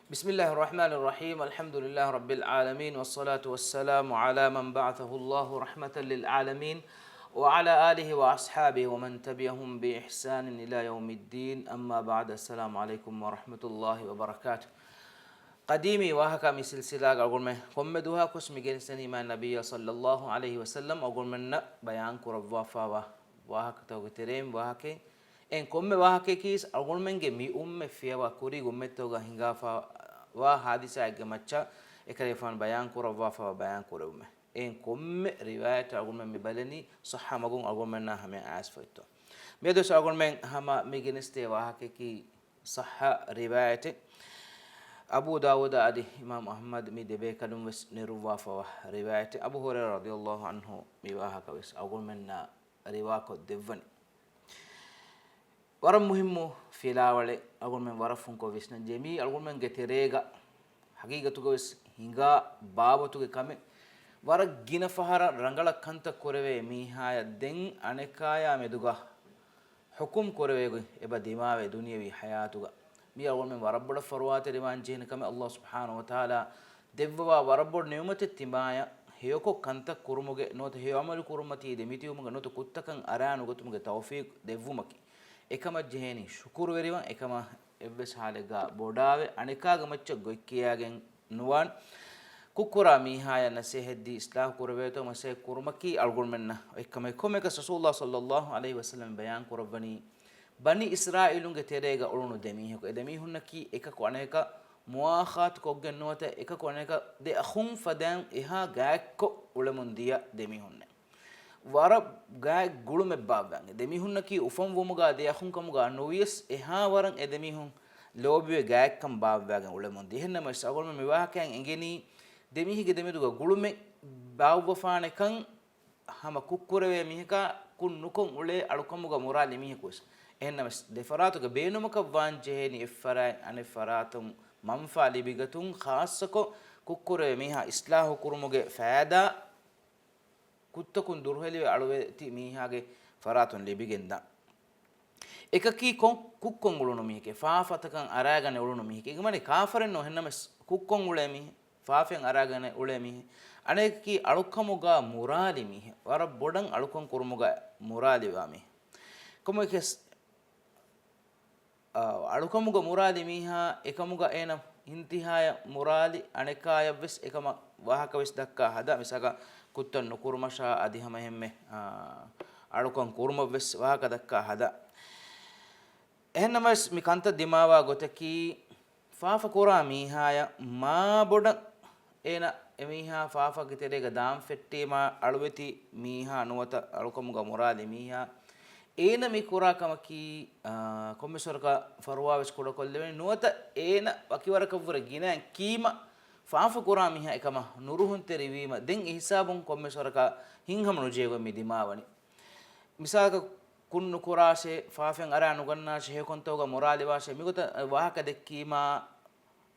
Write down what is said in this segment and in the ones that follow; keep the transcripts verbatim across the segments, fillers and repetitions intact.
بسم الله الرحمن الرحيم. الحمد لله رب العالمين، والصلاة والسلام على من بعثه الله رحمة للعالمين، وعلى آله وأصحابه ومن تبعهم بإحسان إلى يوم الدين. أما بعد، السلام عليكم ورحمة الله وبركاته. ޤަދީމީ ވާހަކަ މި ސިލްސިލާގަ އަޅުގަނޑުމެން ކޮންމެ ދުވަހަކުވެސް މި ގެނެސްދެނީމާ ނަބިއްޔާ ޞައްލައްލާހު ޢަލައިހި ވަސައްލަމް އަޅުގަނޑުމެންނަށް ބަޔާން ކުރައްވާފައިވާ ވާހަކަތަކުގެ ތެރެއިން ވާހަކައެއް. އެހެން ކޮންމެ ވާހަކައަކީ އަޅުގަނޑުމެންގެ މި އުއްމަތް ފިޔަވާ ކުރީގެ އުއްމަތްތަކުގަ ހިނގާފައިވާ ހާދިސާއެއްގެ މައްޗަށް އެކަލޭގެފާނު ބަޔާން ކުރައްވާފައިވާ ބަޔާން ކުރެވުމެއް. އެހެން ކޮންމެ ރިވާޔަތެއް އަޅުގަނޑުމެން މި ބަލަނީ ޞައްޙަ މަގުން އަޅުގަނޑުމެންނާ ހަމަޔަށް އައިސްފަ އޮތްތޯ. މިއަދުވެސް އަޅުގަނޑުމެން ހަމަ މި ގެނެސްދޭ ވާހަކައަކީ ޞައްޙަ ރިވާޔަތެއް. އަބޫ ދާވޫދަށް އަދި އިމާމު އަޙްމަދު މި ދެބޭކަލުން ވެސް ނެރުއްވާފައިވާ ރިވާޔަތެއް. އަބޫ ހުރައިރާ ރަޟިޔައްލާހު ޢަންހު މި ވާހަކަ ވެސް އަޅުގަނޑުމެންނާ ރިވާކޮށް ދެއްވަނީ. ވަރަށް މުހިއްމު ފިލާވަޅެއް އަޅުގަނޑުމެން ވަރަށް ފުންކޮށް ވިސްނަން ޖެހޭ. މީ އަޅުގަނޑުމެންގެ ތެރޭގަ ހަގީގަތުގަ ވެސް ހިނގާ ބާވަތުގެ ކަމެއް. ވަރަށް ގިނަ ފަހަރަށް ރަނގަޅަށް ކަންތައް ކުރެވޭ މީހާޔަށް ދެން އަނެކާޔާ މެދުގަ ޙުކުމް ކުރެވޭ ގޮތް އެބަ ދިމާވޭ ދުނިޔަވީ ޙަޔާތުގަ. މީ އަޅުގަނޑުމެން ވަރަށް ބޮޑަށް ފަރުވާތެރިވާން ޖެހޭނެ ކަމެއް. ﷲ ސުބްޙާނަހޫ ވަތަޢާލާ ދެއްވަވާ ވަރަށް ބޮޑު ނިޢުމަތެއް ތިމާޔަށް ހެޔޮކޮށް ކަންތައް ކުރުމުގެ ނުވަތަ ހެޔޮ ޢަމަލު ކުރުމަތީ ދެމިތިބުމުގެ ނުވަތަ ކުށްތަކަށް އަރާނުގަތުމުގެ ތައުފީޤު ދެއްވުމަކީ. އެކަމަށް ޖެހޭނީ ޝުކުރުވެރިވާން. އެކަމަށް އެއްވެސް ޙާލެއްގަ ބޮޑާވެ އަނެކާގެ މައްޗަށް ގޮތްކިޔާގެން ނުވާން. ކުށްކުރާ މީހާޔަށް ނަސޭހަތްދީ އިޞްލާޙު ކުރެވޭތޯ މަސައްކަތް ކުރުމަކީ އަޅުގަނޑުމެންނަށް އެއްކަމެއް. ކޮންމެއަކަސް ރަސޫލުﷲ ޞައްލައްލާހު ޢަލައިހި ވަސައްލަމް ބަޔާން ކުރައްވަނީ، ބަނީ އިސްރާއީލުންގެ ތެރޭގަ އުޅުނު ދެ މީހަކު. އެ ދެ މީހުންނަކީ އެކަކު އަނެކަކަށް މުވާޚާތު ކޮށްގެން ނުވަތަ އެކަކު އަނެކަކަށް ދެ އަޚުން ފަދައިން އެހާ ގާތްކޮށް އުޅެމުން ދިޔަ ދެ މީހުންނެއް. ވަރަށް ގާތް ގުޅުމެއް ބާއްވާގެން. ދެ މީހުންނަކީ އުފަންވުމުގަ ދެ އަޚުން ކަމުގަ ނުވިޔަސް އެހާ ވަރަށް އެ ދެ މީހުން ލޯބިވެ ގާތްކަން ބާއްވާގެން އުޅެމުން ދިޔަ. އެހެންނަމަވެސް އަޅުގަނޑުމެން މި ވާހަކައިން އެނގެނީ ދެ މީހެއްގެ ދެމެދުގަ ގުޅުމެއް ބާއްވަފާނެކަން. ހަމަ ކުށްކުރެވޭ މީހަކާ ކުށް ނުކޮށް އުޅޭ އަޅުކަމުގަ މުރާލި މީހަކުވެސް. އެހެންނަމަވެސް ދެ ފަރާތުގެ ބޭނުމަކަށް ވާން ޖެހޭނީ އެއް ފަރާތް އަނެއް ފަރާތުން މަންފާ ލިބިގަތުން، ޚާއްޞަކޮށް ކުށްކުރެވޭ މީހާ އިޞްލާޙު ކުރުމުގެ ފައިދާ ކުށްތަކުން ދުރުހެލިވެ އަޅުވެތި މީހާގެ ފަރާތުން ލިބިގެންދާން. އެކަކީ ކޮން ކުށްކޮށް އުޅުނު މީހެކޭ، ފާފަތަކަށް އަރާގަނެ އުޅުނު މީހެކޭ. އެގެ މަނީ ކާފަރެއް ނޫން، އެހެންނަމަވެސް ކުށްކޮށް އުޅޭ މީހެއް، ފާފައިން އަރާގަނެ އުޅޭ މީހެއް. އަނެކަކީ އަޅުކަމުގަ މުރާލި މީހެއް، ވަރަށް ބޮޑަށް އަޅުކަން ކުރުމުގަ މުރާލިވާ މީހެއް. ކޮންމެއަކަސް، އަ، އަޅުކަމުގަ މުރާލި މީހާ އެކަމުގަ އޭނަ އިންތިހާޔަށް މުރާލި، އަނެކާޔަށްވެސް އެކަމަށް ވާހަކަވެސް ދައްކާ ހަދާ، މިސާލަކަށް ކުށްތައް ނުކުރުމަށާ އަދި ހަމަ އެހެންމެ، އާ، އަޅުކަން ކުރުމަށްވެސް ވާހަކަ ދައްކާ ހަދާ. އެހެންނަމަވެސް މި ކަންތައް ދިމާވާ ގޮތަކީ، ފާފަ ކުރާ މީހާޔަށް މާބޮޑަށް އޭނަ އެމީހާ ފާފަގެ ތެރޭގަ ދާން ފެއްޓީމާ، އަޅުވެތި މީހާ ނުވަތަ އަޅުކަމުގަ މުރާލި މީހާ އޭނަ މި ކުރާ ކަމަކީ، އާ، ކޮންމެސް ވަރަކަށް ފަރުވާވެސް ކުޑަކޮށްލެވޭނެ ނުވަތަ އޭނަ ވަކިވަރަކަށްވުރެ ގިނައިން ކީމަ ފާފަ ކުރާ މީހާ އެކަމަށް ނުރުހުންތެރިވީމަ، ދެން އެހިސާބުން ކޮންމެސް ވަރަކަށް ހިތްހަމަ ނުޖެހޭ ގޮތް މި ދިމާވަނީ. މިސާލަކަށް ކުށް ނުކުރާށޭ، ފާފައިން އަރާ ނުގަންނާށޭ، ހެޔޮކަންތަކުގަ މުރާލިވާށޭ، މިގޮތަށް ވާހަކަ ދެއްކީމާ،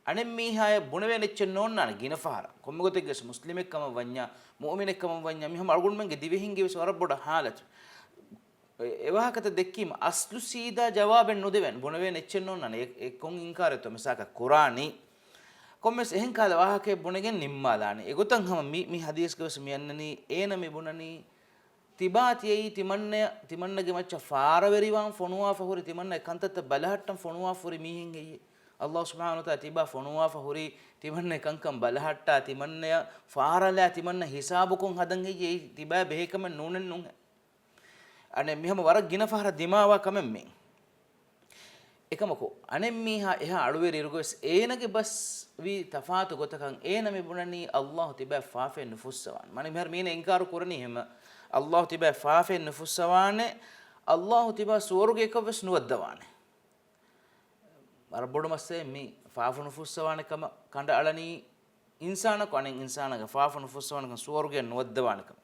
އަނެއް މީހާޔަށް ބުނެވޭނެ އެއްޗެއް ނޯންނާނެ ގިނަ ފަހަރަށް. ކޮންމެ ގޮތެއްގެސް މުސްލިމެއް ކަމަށް ވަންޏާ، މުއުމިނެއް ކަމަށް ވަންޏާ، މި ހަމަ އަޅުގަނޑުމެންގެ ދިވެހިންގެ ވެސް ވަރަށް ބޮޑަށް ހާލަތު. އެ، އެ ވާހަކަތައް ދެއްކީމަ، އަސްލު ސީދާ ޖަވާބެއް ނުދެވޭނެ، ބުނެވޭނެ އެއްޗެއް ނޯންނާނެ. އެ، އެ ކޮން އިންކާރެއްތޯ މިސާލަކަށް ކުރާނީ؟ ކޮންމެސް އެހެން ކަހަލަ ވާހަކައެއް ބުނެގެން ނިންމާލާނެ. އެގޮތަށް ހަމަ މި، މި ޙަދީޘްގަ ވެސް މި އަންނަނީ، އޭނަ މި ބުނަނީ، ތިބާ ތިޔައީ ތިމަންނަޔަށް، ތިމަންނަގެ މައްޗަށް ފާރަވެރިވާން ފޮނުވާފަ ހުރި، ތިމަންނަގެ ކަންތައްތައް ބަލަހައްޓަން ފޮނުވާފަ ހުރި މީހެއް ހެއްޔޭ؟ ﷲ ސުބްޙާނަހޫ ވަތަޢާލާ ތިބާ ފޮނުވާފަ ހުރީ، ތިމަންނަގެ ކަންކަން ބަލަހައްޓާ، ތިމަންނަޔަށް ފާރަލާ، ތިމަންނަ ހިސާބުކޮށް ހަދަން ހެއްޔޭ؟ ތިބާ ބެހޭ ކަމެއް ނޫނެއްނު. އަނެއް މި ހަމަ ވަރަށް ގިނަ ފަހަރަށް ދިމާވާ ކަމެއް މީ. އެކަމަކު، އަނެއްމީހާ އެހާ އަޅުވެރި އިރުގަވެސް އޭނަގެ ބަސް ވީ ތަފާތު ގޮތަކަށް އޭނަ މި ބުނަނީ ﷲ ތިބާ ފާފައެއް ނުފުއްސަވާނެ. މާނަ މިހާރު މީނަ އިންކާރު ކުރަނީ ހަމަ ﷲ ތިބާ ފާފައެއް ނުފުއްސަވާނެ، ﷲ ތިބާ ސުވަރުގެއަކަށް ވެސް ނުވައްދަވާނެ. ވަރަށް ބޮޑު މައްސަލައެއް މީ. ފާފަ ނުފުއްސަވާނެ ކަމަށް ކަނޑައަޅަނީ އިންސާނަކު އަނެއް އިންސާނާގެ ފާފަ ނުފުއްސަވާނެކަން، ސުވަރުގެއަށް ނުވައްދަވާނެކަން.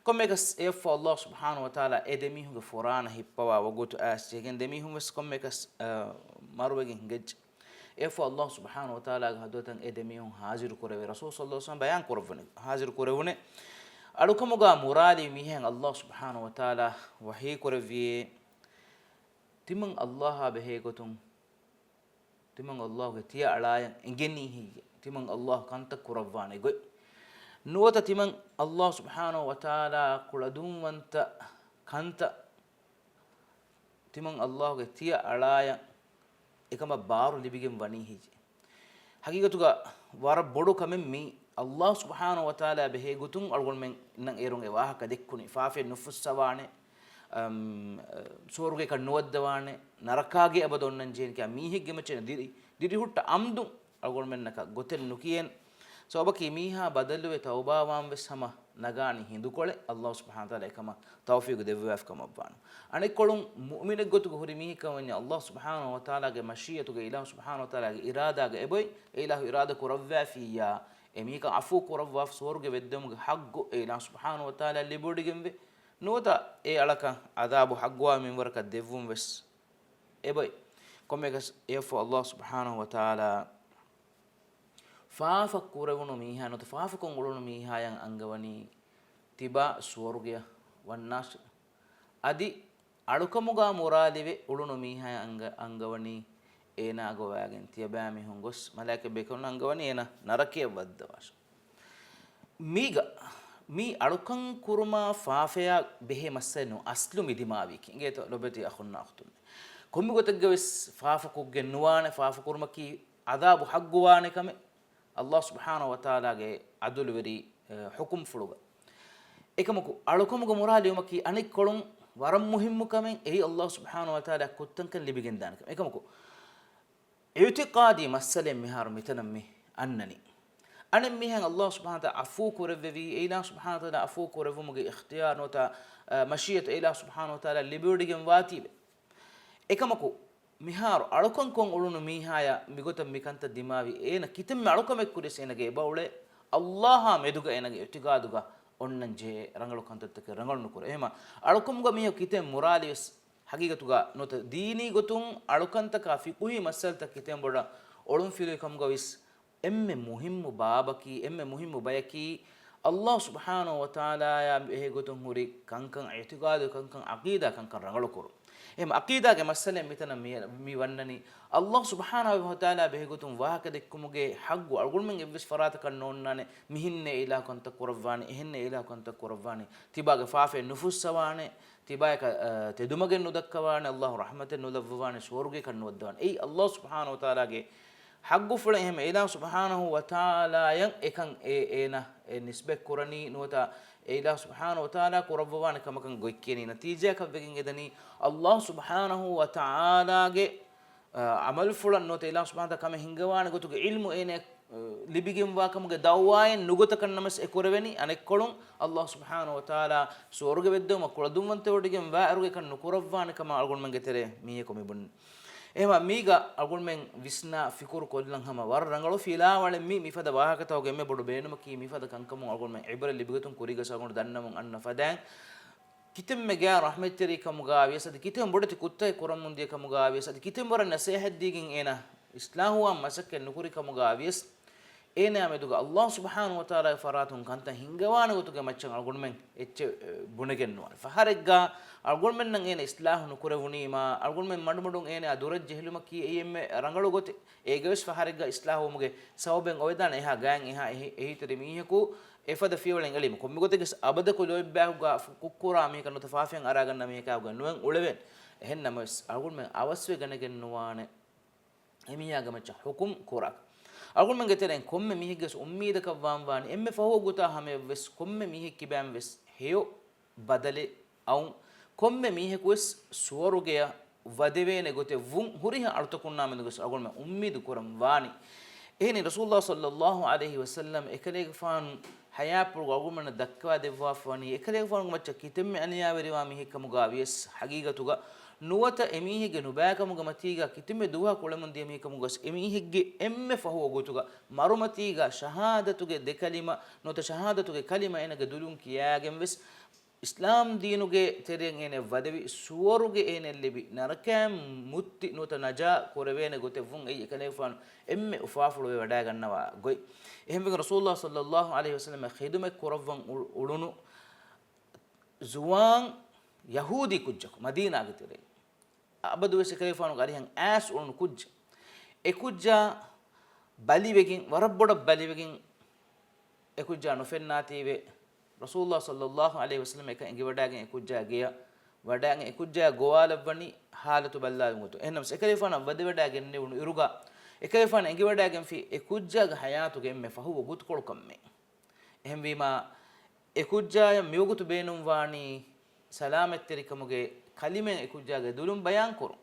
ކޮންމެއަކަސް އެއަށްފަހު ﷲ ސުބްޙާނަހޫ ވަތަޢާލާ އެ ދެމީހުންގެ ފުރާނަ ހިއްޕަވާ ވަގުތު އައިސް ޖެހިގެން ދެމީހުން ވެސް ކޮންމެއަކަސް، އަ، މަރުވެގެން ހިނގައްޖެ. އެއަށްފަހު ﷲ ސުބްޙާނަހޫ ވަތަޢާލާގެ ޙަޟްރަތަށް އެ ދެމީހުން ޙާޟިރު ކުރެވޭ. ރަސޫލު ޞައްލަﷲ ޢަލައިހި ވަސައްލަމް ބަޔާން ކުރައްވަނީ، ޙާޟިރު ކުރެވުނޭ. އަޅުކަމުގަ މުރާލި މީހެއް ﷲ ސުބްޙާނަހޫ ވަތަޢާލާ ވަޙީ ކުރެއްވިއޭ، ތިމަން ﷲއާ ބެހޭ ގޮތުން ތިމަން ﷲ ގެ ތިޔަ އަޅާޔަށް އެނގެނީ ހެއްޔޭ؟ ތިމަން ﷲ ކަންތައް ކުރައްވާނެ ގޮތް. ނުވަތަ ތިމަން ﷲ ސުބްޙާނަހޫ ވަތަޢާލާ ކުޅަދުންވަންތަ ކަންތައް ތިމަން ﷲ ގެ ތިޔަ އަޅާޔަށް އެކަމަށް ބާރު ލިބިގެން ވަނީ ހެއްޔޭ؟ ހަގީގަތުގަ ވަރަށް ބޮޑު ކަމެއް މީ. ﷲ ސުބްޙާނަހޫ ވަތަޢާލާ ބެހޭ ގޮތުން އަޅުގަނޑުމެންނަށް އޭރުން އެ ވާހަކަ ދެއްކުނީ. ފާފައެއް ނުފުއްސަވާނެ، އަމް، ސުވަރުގެކަށް ނުވައްދަވާނެ، ނަރަކާގެ އަބަދު އޮންނަން ޖެހޭނެ ކިޔާ މީހެއްގެ މައްޗަށް ދިރި، ދިރިހުއްޓަ އަމްދު އަޅުގަނޑުމެންނަކަށް ގޮތެއް ނުކިޔޭނެ. ސަބަބަކީ މީހާ ބަދަލުވެ ތައުބާވާން ވެސް ހަމަ ނަގާނީ ހިނދުކޮޅެއް. ﷲ ސުބްޙާނަހޫ ވަތަޢާލާ އެކަމަށް ތައުފީގު ދެއްވާފަ ކަމަށްވާނަމަ. އަނެއްކޮޅުން މުއުމިނެއްގޮތުގަ ހުރި މީހެއްކަމަށް ވަންޏާ ﷲ ސުބްޙާނަހޫ ވަތަޢާލާގެ މަޝީއަތުގެ، އިލާހު ސުބްޙާނަހޫ ވަތަޢާލާގެ އިރާދާގެ އެބޮތް، އެ އިލާހު އިރާދަ ކުރައްވާފިއްޔާ، އެ މީހަކަށް ޢަފޫ ކުރައްވާފަ ސުވަރުގެ ވެއްދެވުމުގެ ޙައްޤު އެ އިލާހު ސުބްޙާނަހޫ ވަތަޢާލާ ލިބިވޮޑިގެންވޭ. ނުވަތަ އެ އަޅަކަށް ޢަޛާބު ޙައްޤުވާ މިންވަރަކަށް ދެއްވުން ވެސް އެބޮތް. ކޮންމެއަކަސް އެއަށްފަހު ﷲ ސުބްޙާނަހޫ ވަތަޢާލާ ފާފަ ކުރެވުނު މީހާ ނުވަތަ ފާފަކޮށް އުޅުނު މީހާޔަށް އަންގަވަނީ ތިބާ ސުވަރުގެޔަށް ވަންނާށޭ. އަދި އަޅުކަމުގަ މުރާލިވެ އުޅުނު މީހާޔަށް އަންގަ، އަންގަވަނީ އޭނާ ގޮވާގެން ތިޔަބައިމީހުން ގޮސް މަލާއިކަތް ބޭކަލުން އަންގަވަނީ އޭނާ ނަރަކަޔަށް ވައްދަވާށޭ. މީގަ މީ އަޅުކަން ކުރުމާ ފާފަޔާ ބެހޭ މައްސަލައެއް ނޫން. އަސްލު މި ދިމާވީކީ އިނގޭތޯ ލޮބެތި އަޚުންނާ އުޚްތުން. ކޮންމެ ގޮތެއްގަ ވެސް ފާފަ ކޮށްގެން ނުވާނެ، ފާފަ ކުރުމަކީ ޢަޛާބު ޙައްޤުވާނެ ކަމެއް. ﷲ ސުބްޙާނަހޫ ވަތަޢާލާގެ ޢަދުލުވެރި، އެ، ޙުކުމްފުޅުގަ. އެކަމަކު، އަޅުކަމުގަ މުރާލިވުމަކީ އަނެއްކޮޅުން ވަރަށް މުހިއްމު ކަމެއް. އެއީ ﷲ ސުބްޙާނަހޫ ވަތަޢާލާ ކޮށްތަންކަން ލިބިގެންދާނެ ކަމެއް. އެކަމަކު، އިޢުތިޤާދީ މައްސަލައެއް މިހާރު މިތަނަށް މި އަންނަނީ. އަނެއްމީހަކަށް ﷲ ސުބްޙާނަހޫ ވަތަޢާލާ ޢަފޫ ކުރެއްވެވީ، އެ އިލާހު ސުބްޙާނަހޫ ވަތަޢާލާ ޢަފޫ ކުރެއްވުމުގެ އިޚްތިޔާރު ނުވަތަ، އަ، މަޝީއަތު އެ އިލާހު ސުބްޙާނަހޫ ވަތަޢާލާ ލިބިވޮޑިގެން ވާތީވެ. އެކަމަކު، މިހާރު އަޅުކަން ކޮށް އުޅުނު މީހާޔަށް މިގޮތަށް މި ކަންތައް ދިމާވީ، އޭނަ ކިތަންމެ އަޅުކަމެއް ކުރިޔަސް އޭނަގެ އެބައުޅޭ ﷲ އާ މެދުގަ އޭނަގެ އިޢުތިޤާދުގަ އޮންނަން ޖެހޭ ރަނގަޅު ކަންތައްތަކެއް ރަނގަޅު ނުކުރޭ. އެހެމަ އަޅުކަމުގަ މީހަކު ކިތަން މުރާލިވެސް ޙަޤީޤަތުގަ ނުވަތަ ދީނީ ގޮތުން އަޅުކަންތަކާ ފިޤުހީ މައްސަލަތައް ކިތަން ބޮޑަށް އޮޅުންފިލުވި ކަމުގަ ވެސް އެންމެ މުހިއްމު ބާބަކީ، އެންމެ މުހިއްމު ބަޔަކީ، ﷲ ސުބްޙާނަހޫ ވަތަޢާލާޔާ ބެހޭ ގޮތުން ހުރި ކަންކަން، އިޢުތިޤާދު ކަންކަން، ޢަޤީދާ ކަންކަން ރަނގަޅުކުރުން. އެހެމަ ޢަޤީދާގެ މައްސަލައެއް މިތަނަށް މި، މި ވަންނަނީ، ﷲ ސުބްޙާނަހޫ ވަތަޢާލާ ބެހޭ ގޮތުން ވާހަކަ ދެއްކުމުގެ ޙައްޤު އަޅުގަނޑުމެން އެއްވެސް ފަރާތަކަށް ނޯންނާނެ، މިހެންނޭ އިލާހު ކަންތައް ކުރައްވާނީ، އެހެންނޭ އިލާހު ކަންތައް ކުރައްވާނީ، ތިބާގެ ފާފައެއް ނުފުއްސަވާނެ، ތިބާޔަކަށް، އަ، ތެދުމަގެއް ނުދައްކަވާނެ، ﷲ ރަޙްމަތެއް ނުލައްވަވާނެ، ސުވަރުގެއަކަށް ނުވައްދަވާނެ. އެއީ ﷲ ސުބްޙާނަހޫ ވަތަޢާލާގެ ޙައްޤުފުޅެއް. އެހެން އެ އިލާހު ސުބްޙާނަހޫ ވަތަޢާލާޔަށް އެކަން އެ، އޭނަ އެ ނިސްބަތް ކުރަނީ ނުވަތަ އެ އިލާހު ސުބްޙާނަހޫ ވަތަޢާލާ ކުރައްވަވާނެ ކަމަކަށް ގޮތްކިޔަނީ. ނަތީޖާއަކަށް ވެގެން އެދަނީ ﷲ ސުބްޙާނަހޫ ވަތަޢާލާގެ، އަ، ޢަމަލުފުޅަށް ނުވަތަ އިލާހު ސުބްޙާނަހޫ ވަތަޢާލާ ކަމެއް ހިންގަވާނެ ގޮތުގެ ޢިލްމު އޭނަ ލިބިގެންވާ ކަމުގެ ދަޢުވާއެއް ނުގޮތަކަށް ނަމަވެސް އެ ކުރެވެނީ. އަނެއްކޮޅުން ﷲ ސުބްޙާނަހޫ ވަތަޢާލާ ސުވަރުގެ ވެއްދެވުމަށް ކުޅަދުންވަންތަވެވޮޑިގެން ވާ އިރުގެ އެކަން ނުކުރައްވާނެ ކަމަށް އަޅުގަނޑުމެންގެ ތެރޭ މީހަކު މި ބުން. އެހެމަ މީގަ އަޅުގަނޑުމެން ވިސްނާ ފިކުރު ކޮށްލަން ހަމަ ވަރަށް ރަނގަޅު ފިލާވަޅެއް މީ. މިފަދަ ވާހަކަތަކުގެ އެންމެ ބޮޑު ބޭނުމަކީ މިފަދަ ކަންކަމުން އަޅުގަނޑުމެން ޢިބްރަތް ލިބިގަތުން ކުރީގަސް އަޅުގަނޑު ދަންނަމުން އަންނަ ފަދައިން ކިތަންމެ ގާތް ރަޙްމަތްތެރި ކަމުގަ ވިޔަސް އަދި ކިތަން ބޮޑެތި ކުށްތައް ކުރަމުން ދިޔަ ކަމުގަ ވިޔަސް އަދި ކިތަން ވަރަށް ނަސޭހަތް ދީގެން އޭނަ އިޞްލާޙުވާން މަސައްކަތް ނުކުރި ކަމުގަ ވިޔަސް އޭނާ މެދުގަ ﷲ ސުބްޙާނަހޫ ވަތަޢާލާގެ ފަރާތުން ކަންތައް ހިންގަވާނެ ގޮތުގެ މައްޗަށް އަޅުގަނޑުމެން އެއްޗެއް، އެ، ބުނެގެން ނުވާނެ. ފަހަރެއްގަ އަޅުގަނޑުމެންނަށް އޭނަ އިޞްލާޙު ނުކުރެވުނީމާ، އަޅުގަނޑުމެން މަޑުމަޑުން އޭނައާ ދުރަށް ޖެހިލުމަކީ އެއީ އެންމެ ރަނގަޅު ގޮތެއް. އޭގަވެސް ފަހަރެއްގަ އިޞްލާޙުވުމުގެ ސަބަބެއް އޮވެދާނެ. އެހާ ގާތް އެހާ އެހީ، އެހީތެރި މީހަކު އެފަދަ ފިޔަވަޅެއް އެޅީމަ. ކޮންމެ ގޮތެއްގަސް އަބަދަކު ލޯތްބާކުގަ ކުށްކުރާ މީހަކަށް ނުވަތަ ފާފައިން އަރާގަންނަ މީހަކާގަ ނުވެން އުޅެވޭނެ. އެހެން ނަމަވެސް އަޅުގަނޑުމެން އަވަސްވެގަނެގެން ނުވާނެ. އެމީހާގެ މައްޗަށް ޙުކުމް ކުރާކަށް. އަޅުގަނޑުމެންގެ ތެރެއިން ކޮންމެ މީހެއްގެ އުއްމީދަކަށް ވާން ވާނީ އެންމެ ފަހު ގޮތާ ހަމަޔަށްވެސް ކޮންމެ މީހެއް ކިބައިންވެސް ހެޔޮ ބަދަލެއް އައުން ކޮންމެ މީހަކުވެސް ސުވަރުގެއަށް ވަދެވޭނެ ގޮތެއް ވުން ހުރިހާ އަޅުތަކުންނާ މެދުގަސް އަޅުގަނޑުމެން އުއްމީދު ކުރަން ވާނީ. އެހެނީ ރަސޫލުﷲ ޞައްލައްލާހު ޢަލައިހި ވަސައްލަމް އެކަލޭގެފާނު ޙަޔާތްޕުޅުގަ އަޅުގަނޑުމެންނަށް ދައްކަވާ ދެއްވާފަ ވަނީ އެކަލޭގެފާނުގެ މައްޗަށް ކިތަންމެ އަނިޔާވެރިވާ މީހެއްކަމުގަ ވިޔަސް ޙަޤީޤަތުގަ ނުވަތަ އެމީހެއްގެ ނުބައިކަމުގެ މަތީގަ ކިތަންމެ ދުވަހަކު އުޅެމުން ދިޔަ މީހެއްކަމުގަސް އެމީހެއްގެ އެންމެ ފަހު ގޮތުގަ މަރުމަތީގަ ޝަހާދަތުގެ ދެ ކަލިމަ ނުވަތަ ޝަހާދަތުގެ ކަލިމަ އޭނަގެ ދުލުން ކިޔާގެން ވެސް އިސްލާމް ދީނުގެ ތެރެއިން އޭނަ ވަދެވި ސުވަރުގެ އޭނަ ލިބި ނަރަކައިން މުއްތި ނުވަތަ ނަޖާ ކުރެވޭނެ ގޮތެއް ވުން އެއީ އެކަލޭގެފާނު އެންމެ އުފާފުޅުވެ ވަޑައިގަންނަވާ ގޮތް. އެހެންވެގެން ރަސޫލުﷲ ޞައްލައްލާހު ޢަލައިހި ވަސައްލަމަށް ޚިދުމަތް ކުރައްވަން އުޅު، އުޅުނު ޒުވާން ޔަހޫދީ ކުއްޖަކު މަދީނާގެ ތެރެއިން އަބަދުވެސް އެކަލޭގެފާނުގެ އަރިހަށް އައިސް އުޅުނު ކުއްޖެއް. އެކުއްޖާ ބަލިވެގެން، ވަރަށް ބޮޑަށް ބަލިވެގެން އެކުއްޖާ ނުފެންނާތީވެ، ރަސޫލުﷲ ޞައްލައްލާހު ޢަލައިހި ވަސައްލަމަ އެކަން އެނގިވަޑައިގެން އެކުއްޖާ ގެޔަށް ވަޑައިގެން އެކުއްޖާ ގޮވާލައްވަނީ ޙާލަތު ބައްލާލުމުގެ ގޮތުން. އެހެންނަމަވެސް އެކަލޭގެފާނަށް ވަދެވަޑައިގެންނެވުނު އިރުގަ އެކަލޭގެފާނަށް އެނގިވަޑައިގެންފި އެކުއްޖާގެ ޙަޔާތުގެ އެންމެ ފަހު ވަގުތުކޮޅު ކަމެއް. އެހެންވީމާ، އެކުއްޖާޔަށް މިވަގުތު ބޭނުންވާނީ ސަލާމަތްތެރިކަމުގެ ކަލިމައެއް އެކުއްޖާގެ ދުލުން ބަޔާންކުރުން.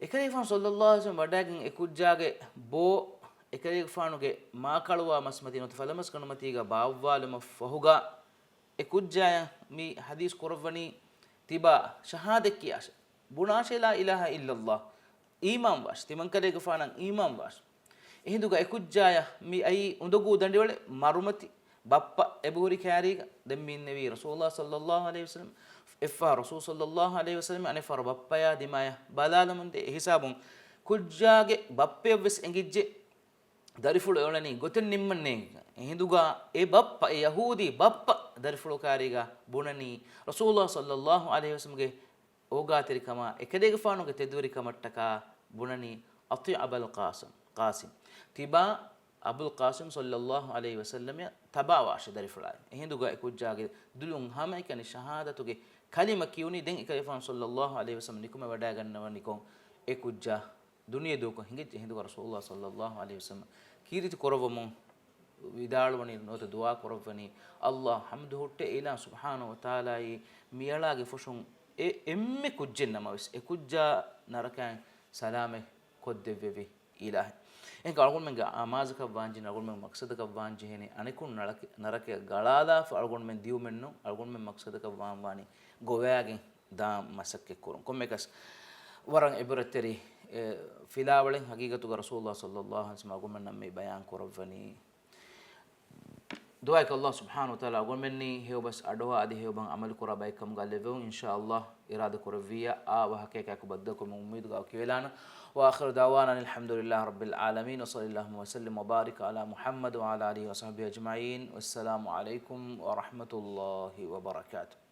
އެކަލޭގެފާނު ޞައްލައްލާހު ޢަލައިހި ވަސައްލަމަ ވަޑައިގެން އެކުއްޖާގެ ބޯ އެކަލޭގެފާނުގެ މާކަޅުވާ މަސްމަތީ ނުވަތަ ފަލަމަސްގަނޑުމަތީގަ ބާއްވާލުމަށް ފަހުގަ، އެކުއްޖާޔަށް މި ޙަދީޘް ކުރައްވަނީ ތިބާ ޝަހާދަތް ކިޔާށޭ، ބުނާށޭ ލާ އިލާހަ އިއްލައްލާހް، އީމާންވާށޭ، ތިމަންކަލޭގެފާނަށް އީމާންވާށޭ. އެހިނދުގަ އެކުއްޖާޔަށް މި އައީ އުނދަގޫ ދަނޑިވަޅެއް، މަރުމަތި، ބައްޕަ އެބަހުރި ކާރީގަ. ދެން މި އިންނެވީ ރަސޫލުﷲ ޞައްލައްލާހު ޢަލައިހި ވަސައްލަމަ، އެއްފަހަރު ރަސޫލު ޞައްލައްލާހު ޢަލައިހި ވަސައްލަމަ އަނެއްފަހަރު ބައްޕަޔާ ދިމާޔަށް ބަލާލަމުންދޭ. އެހިސާބުން ކުއްޖާގެ ބައްޕަޔަށްވެސް އެނގިއްޖެ ދަރިފުޅު އެއުޅެނީ ގޮތެއް ނިންމަން ނޭނގި. އެހިނދުގަ އެ ބައްޕަ، އެ ޔަހޫދީ ބައްޕަ ދަރިފުޅު ކާރީގަ ބުނަނީ ރަސޫލުﷲ ޞައްލައްލާހު ޢަލައިހި ވަސައްލަމަގެ އޯގާތެރިކަމާ، އެކަލޭގެފާނުގެ ތެދުވެރިކަމަށްޓަކާ ބުނަނީ، "أطع أبا القاسم، قاسم." ތިބާ އަބުލް ޤާސިމް ޞައްލައްލާހު ޢަލައިހި ވަސައްލަމަށް ތަބާވާށޭ ދަރިފުޅާ. އެހިނދުގަ އެކުއްޖާގެ ދުލުން ހަމައެކަނި ޝަހާދަތުގެ ކަލިމަ ކިޔުނީ. ދެން އެކަލޭގެފާނު ޞައްލައްލާހު ޢަލައިހި ވަސައްލަމަ ނިކުމެވަޑައިގަންނަވަނިކޮށް، އެކުއްޖާ ދުނިޔެ ދޫކޮށް ހިނގިއްޖެ. އެހިނދުގަ ރަސޫލުﷲ ޞައްލައްލާހު ޢަލައިހި ވަސައްލަމަ ކީރިތި ކުރައްވަމުން ވިދާޅުވަނީ ނުވަތަ ދުޢާ ކުރައްވަނީ، ﷲ ޙަމްދު ހުއްޓޭ އިލާހު ސުބްޙާނަހު ވަތަޢާލާއީ، މިއަޅާގެ ފުށުން އެ އެންމެ ކުއްޖެއް ނަމަވެސް، އެ ކުއްޖާ ނަރަކައިން ސަލާމަތް ކޮށްދެއްވެވި އިލާހެއް. އެހެންކަމުން އަޅުގަނޑުމެންގެ އަމާޒަކަށް ވާންޖެހޭނެ، އަޅުގަނޑުމެން މަޤްޞަދަކަށް ވާންޖެހޭނެ، އަނެކުން ނަރަކަ، ނަރަކަޔަށް ގަޅާލާފަ އަޅުގަނޑުމެން ދިއުމެއްނޫން. އަޅުގަނޑުމެން މަޤްޞަދަކަށް ވާން ވާނީ ގޮވައިގެން ދާން މަސައްކަތްކުރުން. ކޮންމެއަކަސް ވަރަށް އިބްރަތްތެރި، އެ، ފިލާވަޅެއް ޙަޤީޤަތުގަ ރަސޫލުﷲ ޞައްލައްލާހު ޢަލައިހި ވަސައްލަމަ އަޅުގަނޑުމެންނަށް މި ބަޔާން ކުރައްވަނީ. ދުޢާއަކީ ﷲ ސުބްޙާނަހު ވަތަޢާލާ އަޅުގަނޑުމެންނީ ހެޔޮބަސް އަޑުއަހާ އަދި ހެޔޮބަހަށް ޢަމަލުކުރާ ބައެއްކަމުގަ ލެއްވެވުން. އިންޝާﷲ އިރާދަ ކުރެއްވިއްޔާ އާ ވާހަކަޔަކާއެކު ބައްދަލުކުރުމުގެ އުއްމީދުގަ ކިޔަވާލާނަން. وآخر دعوانا أن الحمد لله رب العالمين، وصلى اللهم وسلم وبارك على محمد وعلى آله وصحبه أجمعين، والسلام عليكم ورحمة الله وبركاته.